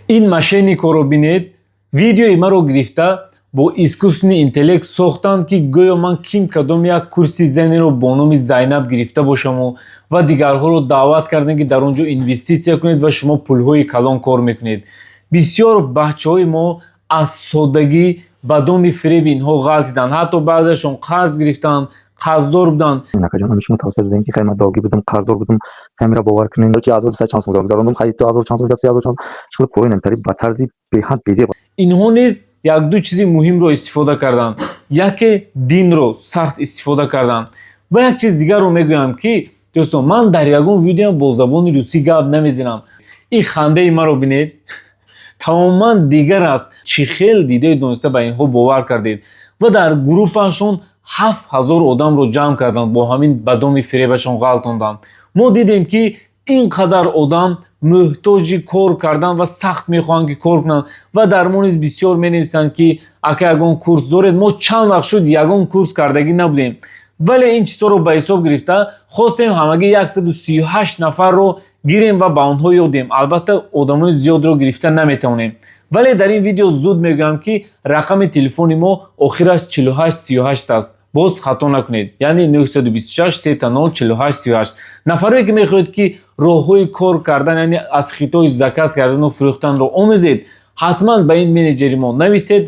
Ин мошенникоро бинед. Видеои маро гирифта, бо искусственный интеллект сохтанд, ки гӯё ман ким кадом як курси занеро бо номи Зайнаб гирифта бошаму ва дигарҳоро даъват кардем, ки дар он ҷо инвеститсия кунед ва шумо пулҳои калон кор мекунед. Бисёр бачаҳои мо аз соддагӣ ба доми фиреби инҳо ғалтиданд, ҳатто баъзеашон қарз гирифтанд, қарздор буданд. Акаҷон, ҳами шумо тавсия додем, ки хай, ман долгӣ будам, қарздор будам, ҳамира бовар кунем, ки 1300 чанд сум гузарондум, хай, 2000 чанд сум, 3000 чанд шуд, поинам тари ба тарзи беҳад безеб. Инҳо низ якду чизи муҳимро истифода карданд. Яке, динро сахт истифода карданд. Ва як чиз дигарро мегӯям, ки, дӯстон, ман дар ягон видеоам бо забони русӣ гап намезанам. Ин хандаи маро бинед, тамоман дигар аст. Чӣ хел дидаю дониста ба инҳо бовар кардед? Ва дар группашон 7000 одамро ҷамъ карданд, бо ҳамин ба доми фиребашон ғалтонданд. Мо дидем, ки ин қадар одам муҳтоҷи кор кардан ва сахт мехоҳанд, ки кор кунанд. Ва дар мо низ бисёр менависанд, ки ака, ягон курс доред? Мо чанд вақт шуд, ягон курс кардагӣ набудем, вале ин чизҳоро ба ҳисоб гирифта, хостем ҳамагӣ 138 нафарро гирем ва ба онҳо ёд диҳем. Албатта, одамони зиёдро гирифта наметавонем, вале дар ин видео зуд мегӯям, ки рақами телефони мо охираш 4838 аст. Боз хато накунед, яъне 926 30 48 38. Нафарое ки мехоҳед, ки роҳҳои кор кардан, яъне аз Хитой заказ кардану фурӯхтанро омӯзед, ҳатман ба ин менеҷери мо нависед.